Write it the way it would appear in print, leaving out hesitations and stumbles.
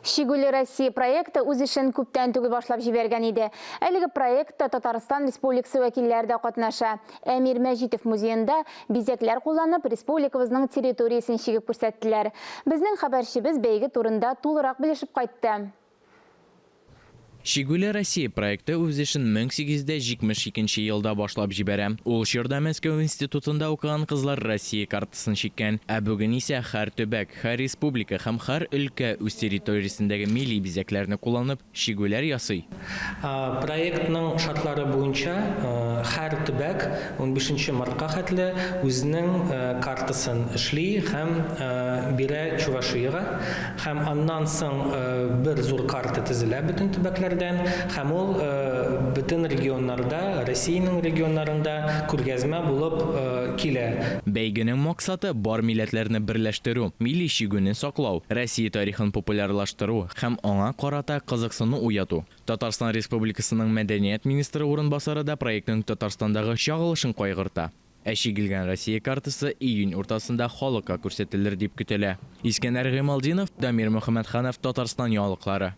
Чигүле Россия проекты үз эшен күптән түгел башлап җибәргән иде. Әлеге проектта Татарстан Республикасы вәкилләре дә катнаша. Әмир Мәҗитов музеенда бизәкләр кулланып, республикабызның территориясен чигеп күрсәттеләр. Безнең хәбәрчебез бәйге турында тулырак белешеп кайтты. Чигүле Россия проекты үз эшен 1872 нче елда башлап җибәрә. Ул чорда Мәскәү институтында укыган кызлар Россия картасын чиккән. Ә бүген исә һәр төбәк, һәр республика һәм һәр өлкә үз территориясендәге милли бизәкләрне кулланып, чигүләр ясый. Проектның шартлары буенча, һәр төбәк унбишенче мартка хәтле үзенең картасын эшли һәм бирә Чувашиягә. Һәм аннан соң бер зур карта төзелә бөтен төбәкләрдән, һәм ул бөтен регионнарда, Россиянең регионнарында күргәзмә булып килә. Бәйгенең максаты, бар милләтләрне берләштерү, милли чигүне саклау, Россия тарихын популярлаштыру һәм аңа карата кызыксыну уяту. Татарстан Республикасының мәдәният министры урынбасары да проектның Татарстандагы чагылышын кайгырта. Ә чигелгән Россия картасы июнь уртасында халыкка күрсәтелер дип көтелә. Искәндәр Гыймалтдинов, Дамир Мөхәммәтханов, Татарстан яңалыклары.